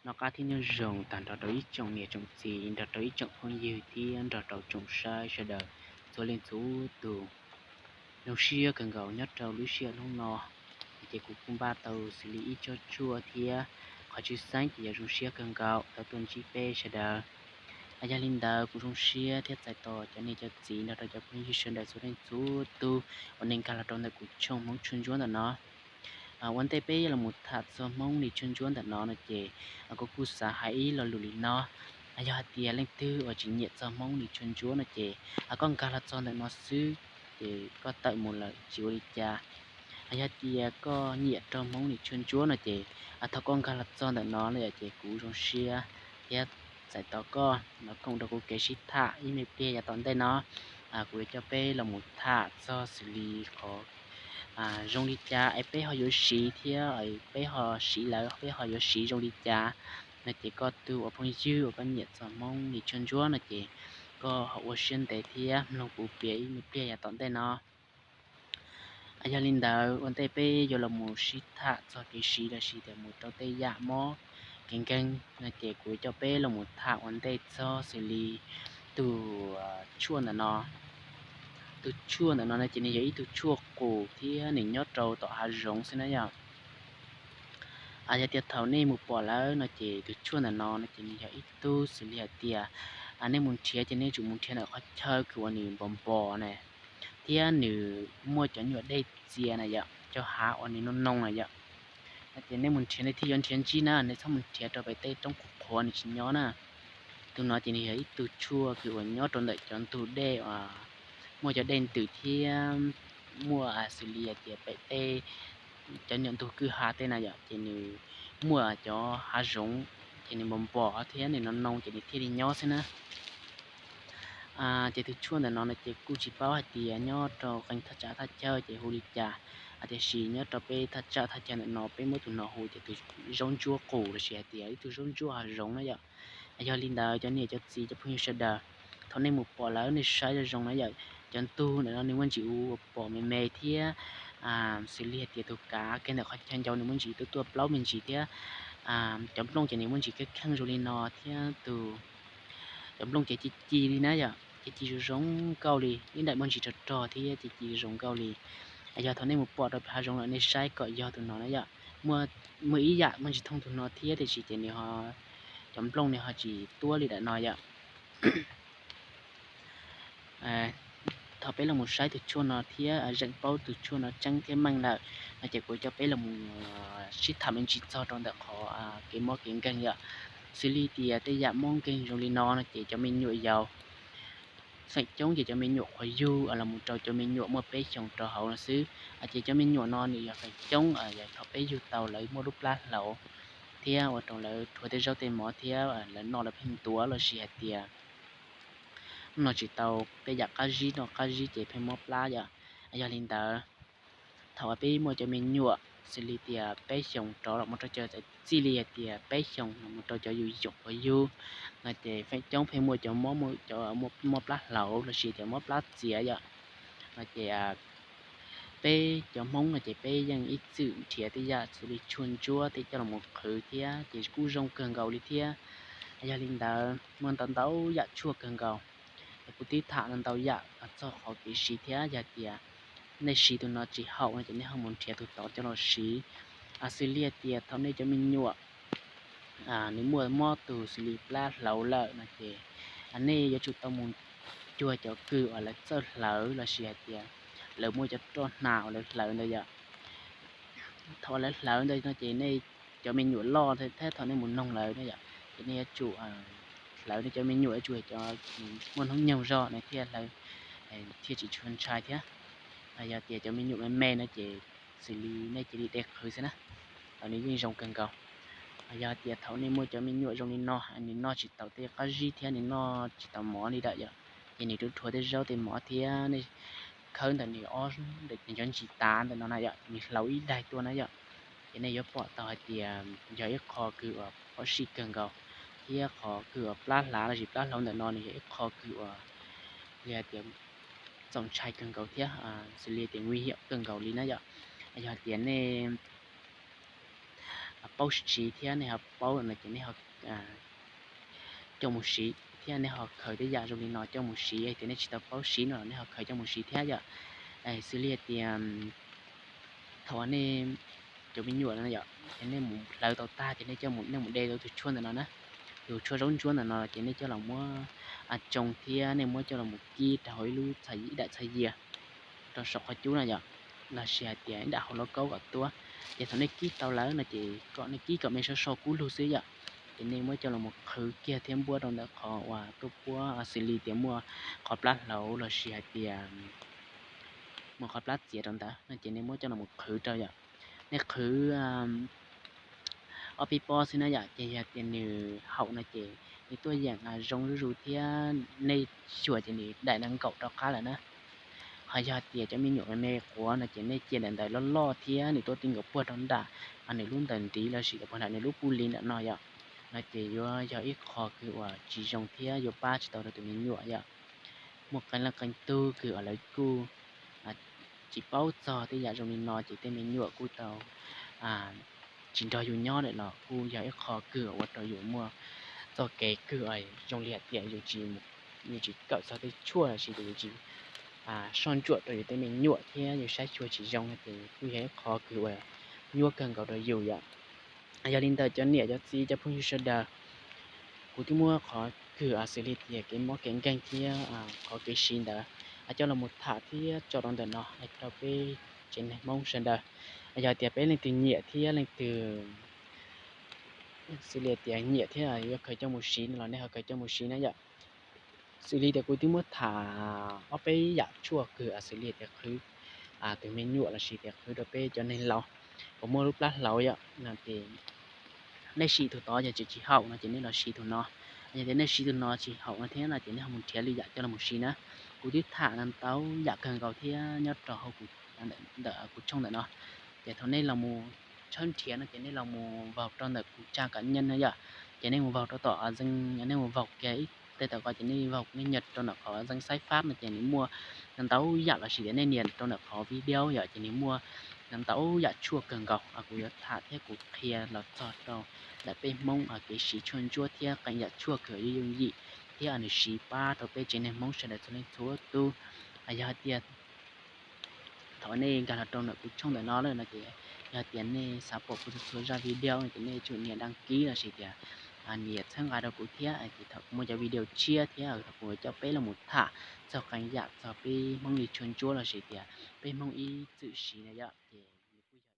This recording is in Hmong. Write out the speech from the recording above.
Noj qab thiab nyob zoo tag nrho rau ib tsoom niam tsoom txiv, nrog rau ib tsoom phooj ywg thiab nrog rau tsoom saib sawv daws txhua leej txhua tus. Zoo siab kawg nkaus nyob rau lub sij hawm hnub no, ces kuv kuj npaj tau xws li ib tsob tshuaj thiab qhov tshwj xeeb ces yog zoo siab kawg nkaus tau tuaj ntsib peb sawv daws. Yog li ntawd kuv zoo siab thiab txais tos cov niam cov txiv nrog rau cov phooj ywg sawv daws txhua leej txhua tus uas nej nkag los rau ntawm kuv channel Hmoob Tshuaj Ntsuab ntawm no. Ua ntej peb yuav los mus tham txog Hmoob li tshuaj ntsuab ntawm no no ces kuv kuj xav hais ib lo lus li no. Yog hais tias leej twg uas tsis nyiam txog Hmoob li tshuaj ntsuab no ces koj nkag los txog ntawm no xwb ces koj tawm mus lawm tsis ua li cas. Yog tias koj nyiam rau Hmoob li tshuaj ntsuab no ces thaum koj nkag los txog ntawm no lawm ces kuv zoo siab thiab txais tos koj los koom rau kuv kev sib tham ib me pliag yav tom ntej no. Kuv yuav coj peb los mus tham txog xws li qhov zoo li cas es peb ho yuav siv thiab peb ho siv lawm peb ho yuav siv zoo li cas no ces koj tus uas phooj ywg uas koj nyiam txog Hmoob li tshuaj ntsuab no ces koj ho ua siab ntev thiab mloog kuv piav ib me pliag yav tom ntej no. Yog li ntawd ua ntej peb yuav los mus sib tham txog kev siv los sis tias mus rau tej yam mob kev nkeeg no ces kuv coj peb los mus tham ua ntej txog xws li tus tshuaj ntawm no. Tus tshuaj ntawm no no ces nws yog ib tug tshuaj qus thiab nws nyob rau tom hav zoov xwb na yom. Yog tias thaum nej mus pom lawm no ces tus tshuaj ntawm no no ces nws yog ib tug xws li hais tias nej mus nrhiav ces nej tsum mus nrhiav ntawm qhov chaw kws uas nws npos npos na, thiab nws muaj cov nyuam dej txias na yom, cov hav uas nws noo noo na yom. No ces nej mus nrhiav nej thiaj yuav nrhiav ntsib na, nej txhob mus nrhiav rau pem tej roob qhuav qhuav nws tsis nyob na. Tus no ces nws yog ib tug tshuaj kws uas nyob rau ntawm cov ntug dej uas muaj cov dej ntws thiab muaj xws li hais tias pem tej cov nyuam ntug kwj ha tej na yom, ces nws muaj cov hav zoov ces nws npos npos thiab nws noo noo ces nws thiaj li nyob xwb na. Ces tus tshuaj ntawm no no ces kuj tsis paub hais tias nyob rau qee thaj tsam thaj chaw ces hu li cas, tiam sis nyob rau peb thaj tsam thaj chaw ntawm no peb muab tus no hu tias tus zaub ntsuab qus los sis hais tias ib tug zaub ntsuab hav zoov na yom. Yog li ntawd cov niam cov txiv cov phooj ywg sawv daws, thaum nej mus pom lawm nej saib zoo zoo na yom, cov ntug ntawm no nws muaj ntsis ua pom me me thiab xws li hais tias tus kav kiag ntawm qhov chaw ncau nws muaj ntsis tuaj tuaj plaub me ntsis thiab cov nplooj ces nws muaj ntsis kheej kheej zoo li no thiab tus cov nplooj ces ci ci li na yom, ci ci zoo zoo nkauj li, ib nraim muaj ntsis rog rog thiab ci ci zoo nkauj li. Yog thaum nej mus pom rau pem hav zoov lawm nej saib kom yog tus no na yom. Muaj ib yam muaj ntsis thooj tus no thiab tiam sis ces nws ho, cov nplooj nws ho tsis tuab li ntawm no yom. Thaum peb los mus saib tus tshuaj no thiab zeem paub tus tshuaj no tseeb thiab meej lawm no ces kuv coj peb los mus sib tham me ntsis txog rau ntawm qhov kev mob kev nkeeg yom. Xws li tias tej yam mob nkeeg zoo li no no ces cov me nyuam yaus feem coob ces cov me nyuam qhuav yug los mus rau cov me nyuam muaj peb xyoos rau hauv no xwb. Ces cov me nyuam no nws yog feem coob yog thaum peb yug tau lawv muaj lub plab hlauv thiab ua rau lawv rhuav tej zaub tej mov thiab lawv noj lawv pheej ntuav los sis hais tias noj tsis tau tej yam qab zib, noj qab zib ces pheej mob plab yom. Yog li ntawd, thaum uas peb muaj cov me nyuam xws li tias peb xyoos rov los mus rau cov txawm txij li hais tias peb xyoos los mus rau cov yus xyoos qhuav yug no ces feem coob pheej muaj cov mob, cov mob plab hlauv los sis cov mob plab txias yom. No ces peb cov Hmoob no ces peb yeej ib txwm nrhiav tej yam xws li tshuaj ntsuab tej coj los mus qhwv thiab ces kuj zoo kawg nkaus li thiab. Yog li ntawd muaj ntau ntau yam tshuaj kawg nkaus. Kuv twb tham ntau ntau yam txog qhov kev siv thiab yog tias nej siv tus no tsis haum no ces nej ho mus nrhiav tus tod coj los siv. Xws li hais tias thaum nej cov me nyuam nws muaj mob tus xws li plab hlauv lawm no ces nej yuav tsum tau mus cuag cov kws uas lawv txawj hlawv los sis hais tias lawv muaj cov roj hnav uas lawv hlawv ntawd yom. Thaum uas lawv hlawv ntawd no ces nej cov me nyuam loj thiab thaum nej mus noog lawv no yom, ces nej yuav tsum hlawv nej cov me nyuam yuav tsum cov muaj hnub nyoog zog no thiaj hlawv thiaj tsis tshua ntshai thiab. Yog tias cov me nyuam me me no ces xws li nej cia li de qhwv xwb na, nws yeej zoo kawg nkaus. Yog tias thaum nej muaj cov me nyuam zoo li no, nws noj tsis tau tej qab zib thiab nws noj tsis tau mov li lawm yom, ces nws rhuav rhuav tej zaub tej mov thiab nej khawb ntawm nws ob, nws cov ntsis tav ntawm no na yom, nws hlauv ib daig tuaj na yom, ces nej yuav pom tau hais tias yog ib qho kws uas phom sij kawg nkaus, thiab qhov kws uas plab hlav los sis plab hlauv ntawm no nws yog ib qho kws uas li hais tias txaus ntshai kawg nkaus thiab xws li tias nguy hiểm kawg nkaus li na yom. Yog tias nej paub siv thiab nej ho paub no ces nej ho coj mus siv thiab, nej ho khaws tej yam zoo li no coj mus siv, tias nej tsis tau paub siv no los nej ho khaws coj mus siv thiab yom. Xws li hais tias thaum nej cov me nyuam no yom, ces nej mus hlawv tau tag ces nej coj mus, nej mus de tau tus tshuaj ntawm no na, tus tshuaj zaub ntsuab ntawm no ces nej coj los muab tsoo thiab nej muab coj los mus kib rau hauv ib lub txha, ib daim txha yias rau saum qhov cub no yom, los sis hais tias ib daim hauv lauj kaub kom tuab. Ces thaum nej kib tau lawm no ces kom nej kib kom me sov so kub lug xwb yom, ces nej muab coj los mus qhwv kiag thiab npuab rau ntawm qhov uas tuaj puab, xws li tias muaj qhov plab hlauv los sis hais tias muaj qhov plab txiav rau ntawd no ces nej muab coj los mus qhwv rau yom. Nej qhwv ob peb pob xwb na yom, ces yog tias nws haum no ces nws tuaj yeem zoo zuj zus thiab nej xyuas ces nws daim ntawd nkaum rov qab lawm na. Ho yog tias cov me nyuam me quav no ces nej cia daim ntawd loj loj thiab nws tuaj ti nkaus puag rau nram nws lub ntawm ntiv los sis puag nram nws lub puj li nram no yom, no ces yuav yog ib qho kws uas tsis zoo thiab yuav pab tsis tau rau tus me nyuam yom. Muaj qee leej qee tug kws uas lawv kuj tsis paub txog tej yam zoo li no ces tej me nyuam kuj tau tsis nrog yus nyob lawm los kuj yog ib qho kws ua rau yus muaj txoj kev kws zoo li hais tias yus tsis, yus tsis kawm txog tej tshuaj los sis yus tsis soj ntsuam rau yus tej me nyuam thiab yus saib xyuas tsis zoo no ces kuj yog ib qho kws uas nyuaj kawg nkaus rau yus yom. Yog li ntawd cov niam cov txiv cov phooj ywg sawv daws, kuv twb muab qhov kws xws li tias kev mob kev nkeeg thiab qhov kev siv ntawd coj los mus tham thiab tso rau ntawm no rau peb tsev neeg Hmoob sawv daws. Yog tias peb leej twg nyiam thiab leej twg xws li tias nyiam thiab yuav khaws coj mus siv no los nej ho khaws coj mus siv na yom. Xws li tias kuv twb muab tham ob peb yam tshuaj kws xws li tias qhwv tus me nyuam los sis tias qhwv rau peb cov neeg laus uas muaj lub plab hlauv yom, no ces nej siv tus tod yog tsis, tsis haum no ces nej los siv tus no. Yog tias nej siv tus no tsis haum no thiab no ces nej ho mus nrhiav lwm yam coj los mus siv na. Kuv twb tham ntau yam kawg nkaus thiab nyob rau hauv ntawm kuv tshooj ntawm no. Ces thaum nej los mus tshawb nrhiav no ces nej los mus vaug rau ntawm kuv trang cá nhân no yom. Ces nej mus vaug rau tom, nej mus vaug kiag ib teg tom ko ces nej vaug nej nias rau ntawm qhov danh sách phát no ces nws muaj ntau yam los sis tias nej nias rau ntawm qhov video yom ces nws muaj ntau yam tshuaj kawg nkaus kuv yuav tham thiab kuv qhia los txog rau ntawm peb Hmoob kev siv tshuaj ntsuab thiab qee yam tshuaj kws yooj yooj yim thiab nws siv pab rau peb tsev neeg Hmoob sawv daws txhua leej txhua tus. Yog hais tias thaum nej nkag los rau ntawm kuv tshooj ntawm no lawm no ces yog tias nej xav pom kuv txhua txhua zaj video no ces nej tsum nias đăng ký los sis tias nias txhawb nqa rau kuv thiab ces thaum kuv muaj cov video tshiab thiab thaum kuv coj peb los mus tham txog qee yam txog peb Hmoob li tshuaj ntsuab los sis tias peb Hmoob ib txwm siv na yom ces